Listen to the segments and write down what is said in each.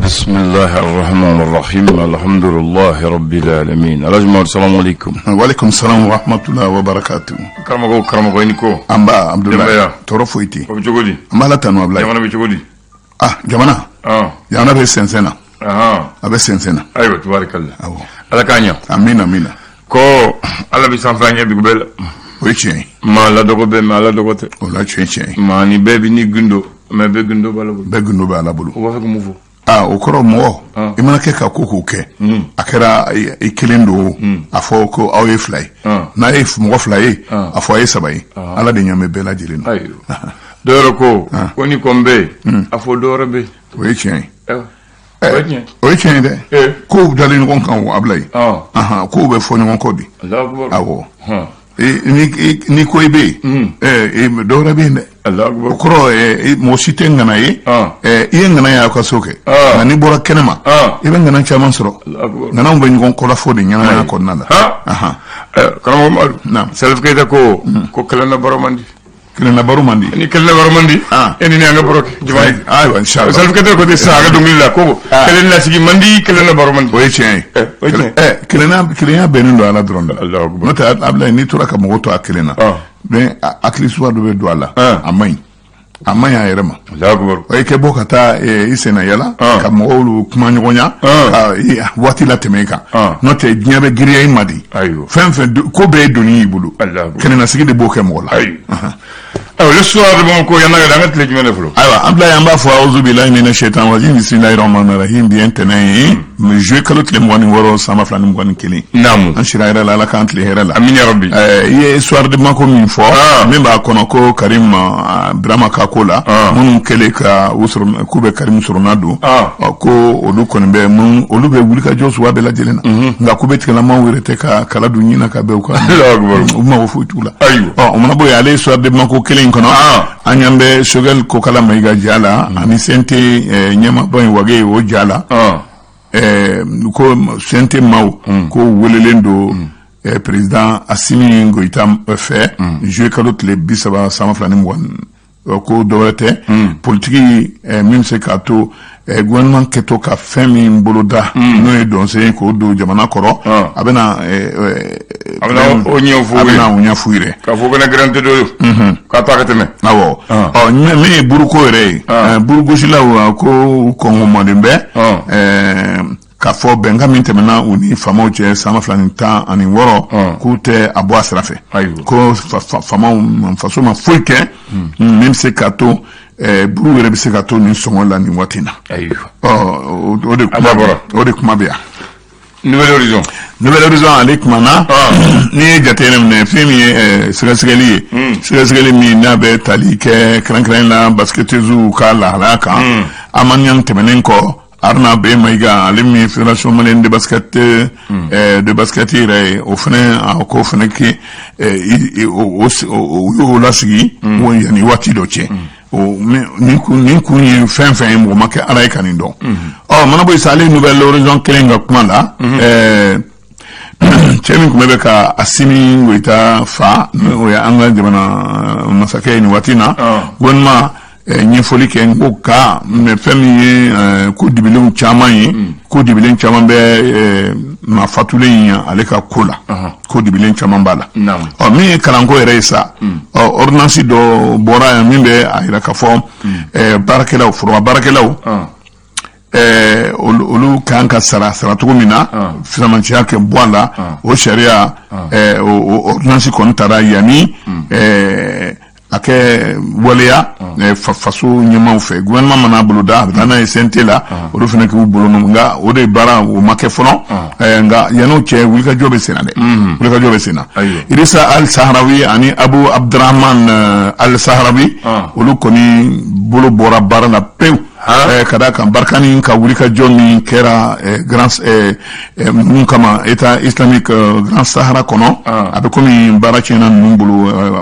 بسم الله الرحمن الرحيم الحمد لله رب العالمين Alhaji Mamadu, salamu alaikum. Waaleykum salam wa rahmatulah wa barakatu. Karamɔgɔ, karamɔgɔ, i ni ko. An ba, Abudulayi. Denbaya. Tɔɔrɔ foyi tɛ. O bɛ cogo di? An b'Ala tanu, Abudulayi. Jamana bɛ cogo di? Ah, jamana. Jamana bɛ sɛnsɛn na. A bɛ sɛnsɛn na. Ayiwa, tubaarikala. Awɔ. Ala k'a ɲɛ. Amina, amina. Ko Ala bɛ sanfɛ, a ɲɛ dugu bɛɛ la. O ye tiɲɛ ye. Maa ladɔgɔ bɛ mais Ala dɔgɔ tɛ. O la tiɲɛ tiɲɛ ye. Maa ni bɛɛ bɛ ni gundo, mais bɛɛ gundo b'Ala bolo. Bɛɛ gundo bɛ Ala bolo. O b'a fɛ ka mun fɔ? Aa, o kɔrɔ, mɔgɔ i mana kɛ ka ko k'o kɛ, a kɛra i kelen don o, a fɔ ko aw ye fila ye, n'a ye mɔgɔ fila ye, a fɔ a ye saba ye, Ala de ɲɛ bɛ bɛɛ lajɛlen na. Ayiwa, dɔ yɛrɛ ko ni kɔn bɛ yen, a fɔ dɔ wɛrɛ bɛ yen. O ye tiɲɛ ye. Ayiwa, o ye tiɲɛ. O ye tiɲɛ ye dɛ. Kow dalen ɲɔgɔn kan o, Abulayi. Ahan, kow bɛ fɔ ɲɔgɔn kɔ de. Alahu akubar. Awɔ. Ni ko i bɛ yen, dɔ wɛrɛ bɛ yen dɛ. Alahu akubar. O kɔrɔ, mɔgɔ si tɛ ŋana ye. I ye ŋana ye aw ka so kɛ, nka n'i bɔra kɛnɛ ma, i bɛ ŋana caman sɔrɔ. Alahu akubar. Ŋanaw bɛ ɲɔgɔn kɔlafɔ de ɲɛnamaya kɔnɔna la. Ahan. Karamɔgɔ Madu. Naam. Salif Keita ko kelenna baro man di. Kelenna baro man di. Ni kelenna baro man di, e ni ne an ka baro kɛ jama ye. Ayiwa, inshallah. Salif Keita ko ten sisan a ka dɔnkili la ko kelenna sigi man di, kelenna baro man di. O ye tiɲɛ ye. O ye tiɲɛ ye. Kelenna, kelenya bɛnnen don Ala dɔrɔn de la. Alahu akubar. N'o tɛ, Abulayi, n'i tora ka mɔgɔ to a kelen na, mais hakili suguya dɔ bɛ don a la. A man ɲi, a man ɲi a yɛrɛ ma. Alahu akubar. O ye kɛ bɔ ka taa i senna yala ka mɔgɔw kuma ɲɔgɔnya ka waati latɛmɛ i kan. N'o tɛ, diɲɛ bɛ girinya i ma de. Fɛn fɛn ko bɛɛ ye doni y'i bolo. Alahu akubar. Kelennasigi de b'o kɛ mɔgɔ la. Ayiwa. Ayiwa, le soir de Bamako, yan'a ka an ka tile jumɛn de fɔlɔ? Ayiwa, Abulayi, an b'a fɔ awuzu bilahi mina shaitan rajim, bisimilahi rahmani rahim. Bi ye ntɛnɛn ye, juillet kalo tile 26, san 2021. An sira hɛrɛ la, Ala k'an tile hɛrɛ la. Amin ya rabbi. I ye soir de Bamako min fɔ, min b'a kɔnɔ ko Karim Birama ka ko la, minnu kɛlen ka u sɔrɔ k'u bɛ Karim sɔrɔna don, ko olu kɔni bɛ mun, olu bɛ wulikajɔ suguya bɛɛ lajɛlen na, nka k'u bɛ tigɛlamaw yɛrɛ tɛ ka kala don ɲin na ka bɛn u kan. Alahu akubar. U mago foyi t'u la. Ayiwa. Ɔ, o mana bɔ yen, ale ye soir de Bamako kelen in kɔnɔ, an ɲɛ bɛ Choguel Kokala Mayiga ja la ani CNT ɲɛmaaba in Wage, o ja la. Ko CNT maaw ko welelen don président Assimi Goïta fɛ juillet kalo tile 30, san 2020, ko dɔwɛrɛ tɛ, politiki min bɛ se k'a to gouvernement kɛtɔ ka fɛn min boloda, n'o ye dɔnsen ye k'o don jamana kɔrɔ, a bɛna A bɛna o ɲɛfɔ a u ye. bɛna o ɲɛf'u yɛrɛ. K'a fɔ ko na garanti dɔ ye k'a to a ka tɛmɛ. Awɔ. Ɔ, min ye buruko yɛrɛ ye, burugosilaw ko u kɔngɔmalen bɛ k'a fɔ bɛnkan min tɛmɛna u ni faamaw cɛ san 2016, k'u tɛ a bɔ a sira fɛ. Ko faamaw faso ma foyi kɛ min bɛ se k'a to buru yɛrɛ bɛ se ka to nin sɔngɔ la nin waati in na. Ɔ, o de kuma A bɔra. o de kuma bɛ yan. Nouvel Horizon. Nouvel Horizon, ale kumana. N'i ye jate yɛrɛ minɛ, fɛn min ye sɛgɛsɛgɛli ye, sɛgɛsɛgɛli min n'a bɛ tali kɛ kɛrɛnkɛrɛn la basketteuses ka lahalaya kan, Amaniyan tɛmɛnen kɔ, Aruna B Mayiga, ale min ye Fédération malienne de basket yɛrɛ ye, o fɛnɛ a ko fɛnɛ kɛ o y'o lasigi o yanni waati dɔ cɛ. O nin kun ye fɛn fɛn ye, mɔgɔ ma kɛ Ala ye ka nin dɔn. Ɔ, mana bɔ yen sa, ale Nouvel Horizon kelen ka kuma la, cɛ min tun bɛ ka Assimi Goïta fa, n'o ye an ka jamana masakɛ ye nin waati in na, gouvernement ɲɛfɔli kɛ n ko ka mɛ fɛn min ye ko dibilenw caman ye, ko dibilen caman bɛ maa fatulen in ye, ale ka ko la, ko dibilen caman b'a la. Ɔ, min ye kalanko yɛrɛ ye sa, ɔ, ordonnance dɔ bɔra yan min bɛ a yira k'a fɔ baarakɛlaw, foroba baarakɛlaw, olu kan ka sara saracogo min na, fisamanciya kɛ bɔ a la, o sariya o ordonnance kɔni taara yanni a kɛ waleya faso ɲɛmaaw fɛ. Gouvernement mana boloda, a bɛ taa n'a ye CNT la, olu fana k'u bolo nɔ, nka o de baara o ma kɛ fɔlɔ. Nka yann'o cɛ, wulikajɔ bɛ sen na dɛ, wulikajɔ bɛ sen na. Idrissa Al Sahrawi ani Abu Abdurrahman Al Sahrawi, olu kɔni bolo bɔra baara la pewu. Ka d'a kan Barkhane ka wulikajɔ min kɛra grand ninnu kama, État islamique Grand Sahara kɔnɔ, a bɛ komi baara tiɲɛna ninnu bolo,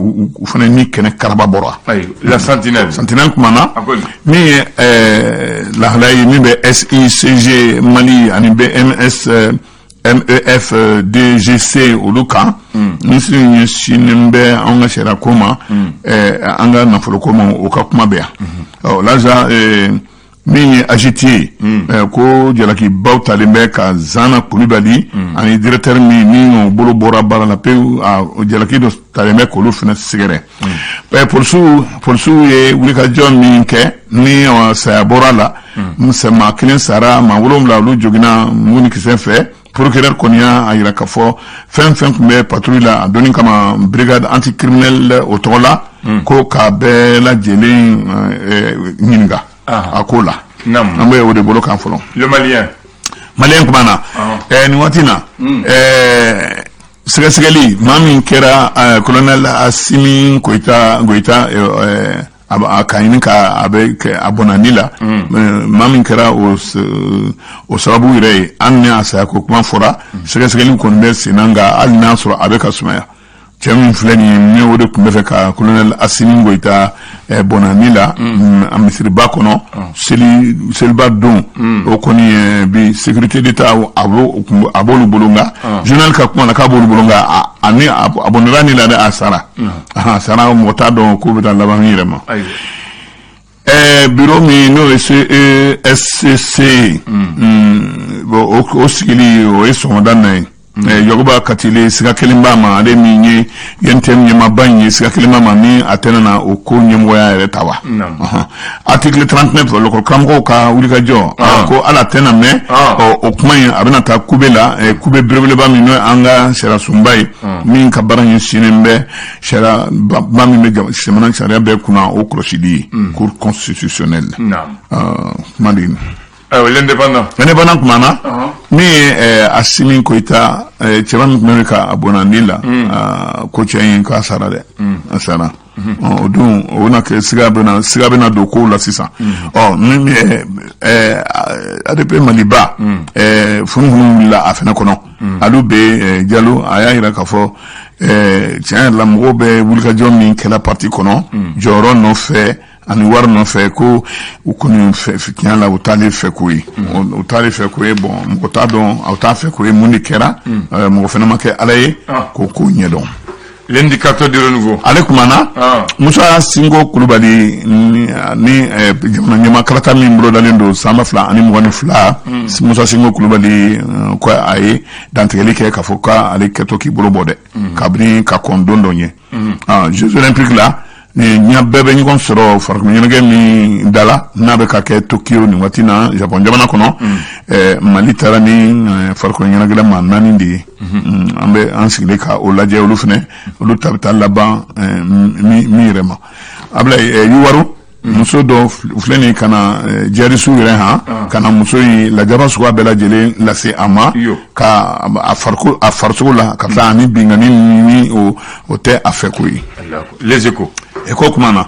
u fana ni kɛnɛ karaba bɔra. La Sentinelle. Sentinelle kumana min ye lahalaya ye min bɛ SICG Mali ani BMS MEF DGC olu kan, minisiri ɲɛsinnen bɛ an ka sariya ko ma, an ka nafolo ko ma, o ka kuma bɛ yan. Ɔ, laja Min ye AGT ye, ko jalakibaw talen bɛ ka Zana Kulubali ani directeur min ni o bolo bɔra baara la pewu, jalaki dɔ talen bɛ k'olu fana sɛgɛrɛ. Polisiw ye wulikajɔ min kɛ ni saya bɔra la, maa kelen sara, maa wolonwula olu joginna mugu ni kisɛ fɛ. Procureur kɔni y'a jira k'a fɔ fɛn fɛn tun bɛ patrouille la a donni kama brigade anticriminelle o tɔgɔ la, ko k'a bɛɛ lajɛlen ɲininka a ko la. An bɛ o de bolo kan fɔlɔ. Le Malien. Malien kuma na, nin waati na, sɛgɛsɛgɛli maa min kɛra colonel Asimi Goyita Goyita a ka ɲini ka a bɛ a bɔnna la, maa min kɛra o sababu yɛrɛ ye, hali ni a saya ko kuma fɔra, sɛgɛsɛgɛli kɔni bɛ sen na, nka hali n'a sɔrɔ a bɛ ka sumaya. Cɛ min filɛ nin ye, ni o de tun bɛ fɛ ka colonel Asimi Goyita bɔnna la a misiriba kɔnɔ seli seliba don, o kɔni ye bi sécurité d'État a b'olu bolo. Nka journal ka kuma na, k'a b'olu bolo, nka ani a bɔnna ni la dɛ, a sara, a sara, mɔgɔ t'a dɔn k'o bɛ taa laban min yɛrɛ ma. Bureau min n'o ye CESCC ye, bon, o sigili o ye sɔgɔmada na ye. Yakuba Katile, siga kelen b'a ma, ale min ye UNTM ɲɛmaaba in ye, siga kelen b'a ma ni a tɛna na o ko ɲɛmɔgɔya yɛrɛ ta wa. Article 39, lɔkɔli karamɔgɔw ka wulikajɔ ko ala tɛna mɛn o kuma in, a bɛna taa kube la, kube belebeleba min n'o ye an ka sariya sunba ye, min ka baara ɲɛsinnen bɛ sariya ba min bɛ jamana sariya bɛɛ kunna, o kɔlɔsili ye, cour constitutionnelle. Kuma de. Ayiwa, L'Indépendant. L'Indépendant kuma na, min ye Asimi Goyita, cɛba min tun bɛ ka a bɔnna ni la, ko cɛ in k'a sara dɛ, a sara. O dun, o bɛna kɛ siga bɛna siga bɛna don kow la sisan. Ɔ min ADP Maliba, funufunu wulila a fɛnɛ kɔnɔ. Alu bɛ Jalo, a y'a jira k'a fɔ tiɲɛ yɛrɛ la, mɔgɔw bɛ wulikajɔ min kɛla parti kɔnɔ jɔyɔrɔ nɔfɛ ani wari nɔfɛ, ko u kɔni tiɲɛ la, u t'ale fɛ ko ye, u t'ale fɛ ko ye. Bon, mɔgɔ t'a dɔn aw t'a fɛ ko ye, mun de kɛra, mɔgɔ fana ma kɛ Ala ye k'o ko ɲɛdɔn. L'Indicateur du Renouveau. Ale kumana Musa Sinko Kulubali ni jamana ɲɛmaa kalata min bolodalen don san 2022. Musa Sinko Kulubali ko a ye dantigɛli kɛ k'a fɔ k'ale kɛtɔ k'i bolo bɔ dɛ, kabini ka kɔn don dɔ ɲɛ. Jeux olympiques la, ni ɲɛ bɛɛ bɛ ɲɔgɔn sɔrɔ farikolo ɲɛnajɛ min da la, n'a bɛ ka kɛ Tokyo nin waati na, Japon jamana kɔnɔ, Mali taara ni farikolo ɲɛnajɛ maa naani de ye. An bɛ an sigilen ka o lajɛ, olu fɛnɛ olu ta bɛ taa laban min yɛrɛ ma. Abulayi Yuwaru, muso dɔ filɛ nin ka na jihadisiw yɛrɛ han ka na muso in lajaba suguya bɛɛ lajɛlen lase a ma ka a fariko a farisogo la, ka tila ani binkanni ni o tɛ a fɛ ko ye. Les Échos. Écho kuma na,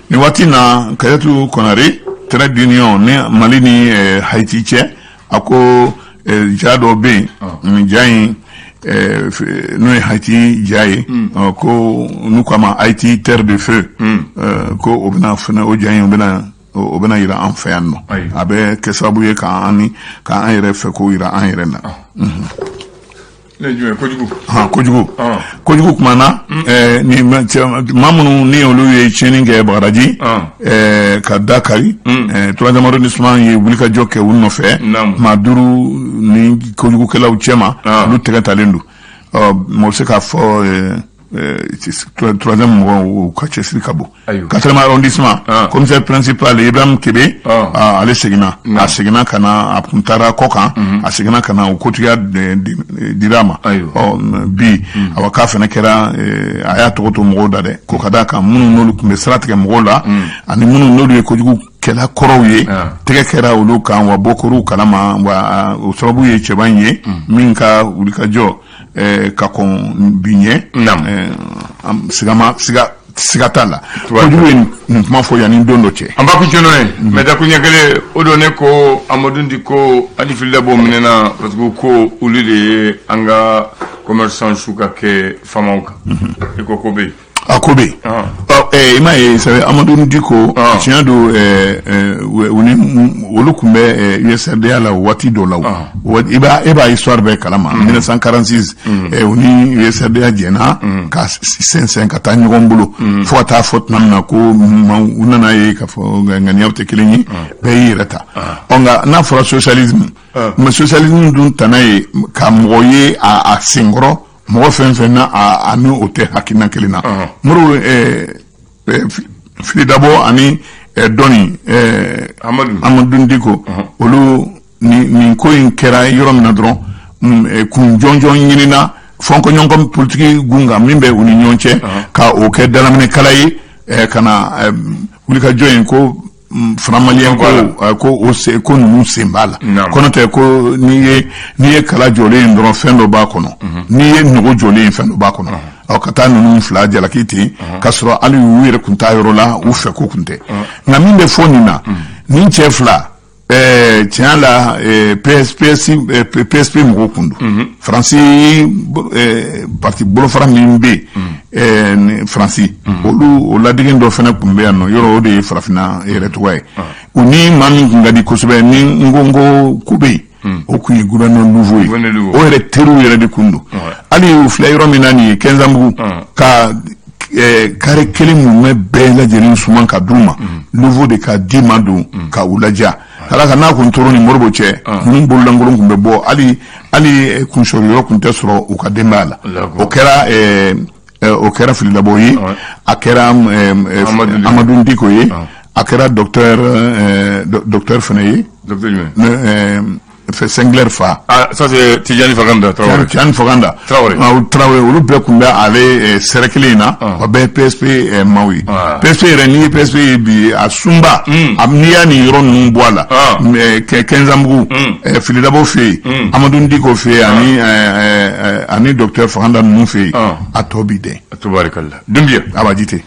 nin waati na, Kadiatou Konare, trait d'union ni Mali ni Haïti cɛ, a ko ja dɔ bɛ yen, nin ja in n'o ye Haïti ja ye, ko n'u k'a ma Haïti terre de feu, ko o bɛna fɛnɛ o ja in o bɛna yira an fɛ yan nɔ. A bɛ kɛ sababu ye k'an ni k'an yɛrɛ fɛ ko yira an yɛrɛ la. Ne jumɛn kojugu? Han, kojugu. Kojugu kuma na, ni maa minnu ni olu ye tiɲɛni kɛ Bagadaji ka da kari, troisième arrondissement ye wulikajɔ kɛ u nɔfɛ, maa duuru ni kojugukɛlaw cɛma, olu tɛgɛ talen don. Ɔ mɔgɔ bɛ se k'a fɔ troisième mɔgɔw u ka cɛsiri ka bon. Quatrième arrondissement, commissaire principal Ibrahim Kebe, ale seginna, a seginna ka na, a kun taara kɔ kan, a seginna ka na, o kotigiya dira a ma. Ɔ bi awa, k'a fana kɛra a y'a tɔgɔ to mɔgɔw da dɛ, ko ka d'a kan minnu n'olu tun bɛ sira tigɛ mɔgɔw la ani minnu n'olu ye kojugu kɛla kɔrɔw ye, tɛgɛ kɛra olu kan wa bɔkɔr'u kalama wa. O sababu ye cɛba in ye min ka wulikajɔ ka kɔn bi ɲɛ, siga ma siga siga t'a la. Kojugu ye nin kuma fɔ yanni don dɔ cɛ. An b'a kun cɛ n'o ye mɛ dakuɲɛ kelen o don, ne ko Amadu Diko ani Fily Dabo minɛna parce que ko olu de ye an ka commerçant su ka kɛ faamaw kan. I ko ko bɛ yen. A ko bɛ yen. Ɔ I m'a ye, c'est Amadu Diko, tiɲɛ don, u ni olu tun bɛ USRDA la waati dɔ la. I b'a e b'a histoire bɛɛ kalama. 1946, u ni USRDA jɛna ka sɛnsɛn ka taa ɲɔgɔn bolo, fo ka taa fɔ tuma min na ko u nana ye k'a fɔ ŋaniyaw tɛ kelen ye, bɛɛ y'i yɛrɛ ta. Ɔ, nka n'a fɔra socialisme, mais socialisme dun tana ye ka mɔgɔ ye a senkɔrɔ, mɔgɔ fɛn fɛn na a ni o tɛ hakilina kelen na. Modibo, Fily Dabo ani dɔnni Amadu Diko, olu ni nin ko in kɛra yɔrɔ min na dɔrɔn, kun jɔnjɔn ɲinina fɔnkɔɲɔgɔn politiki gun kan min bɛ u ni ɲɔgɔn cɛ, ka o kɛ dalaminɛkala ye ka na wulikajɔ in ko Front malien, ko o se ko ninnu sen b'a la. Kɔnɔ tɛ ko n'i ye kala jɔlen ye dɔrɔn, fɛn dɔ b'a kɔnɔ, n'i ye nogo jɔlen ye, fɛn dɔ b'a kɔnɔ. Ɔ, ka taa ninnu fila jalaki ten, k'a sɔrɔ hali u yɛrɛ kun t'a yɔrɔ la, u fɛ ko kun tɛ. Nka min bɛ fɔ nin na, nin cɛ fila, tiɲɛ la, PS PSP mɔgɔw kun don. Faransi parti bolofara min bɛ yen Faransi, olu o ladege dɔ fana tun bɛ yan nɔ yɔrɔ, o de ye farafinna yɛrɛ tɔgɔ ye. U ni maa min kun ka di kosɛbɛ, ni n ko n ko ko bɛ yen, o kun ye gouverneur Louveau ye. O yɛrɛ teriw yɛrɛ de kun don. Hali u filɛ yɔrɔ min na nin ye, Kɛnzanbugu, ka carré kelen mun bɛ bɛɛ lajɛlen suman ka d'u ma, Louveau de ka di ma don ka u ladiya. Ka d'a kan n'a kun tora ni Modibo cɛ, ninnu bololankolon kun bɛ bɔ, hali kunsɔrɔ yɔrɔ kun tɛ sɔrɔ u ka denbaya la. O kɛra Fily Dabo ye, a kɛra Amadu Diko ye, a kɛra docteur fana ye. Docteur jumɛn? Sinclair fa. Ah, ça c'est Tidjani Faganda Traoré. Tidjani Faganda. Traoré. Traoré, olu bɛɛ kun bɛ ale cercle in na. O bɛɛ ye PSP maaw ye. PSP yɛrɛ, n'i ye PSP ye bi, a sunba, n'i y'a nin yɔrɔ ninnu bɔ a la, Kɛnzanbugu, Fily Dabo fɛ yen, Amadu Diko fɛ yen, ani docteur Faganda ninnu fɛ yen, a tɔ b'i dɛn. Tubarikalla. Doumbia. Abajite.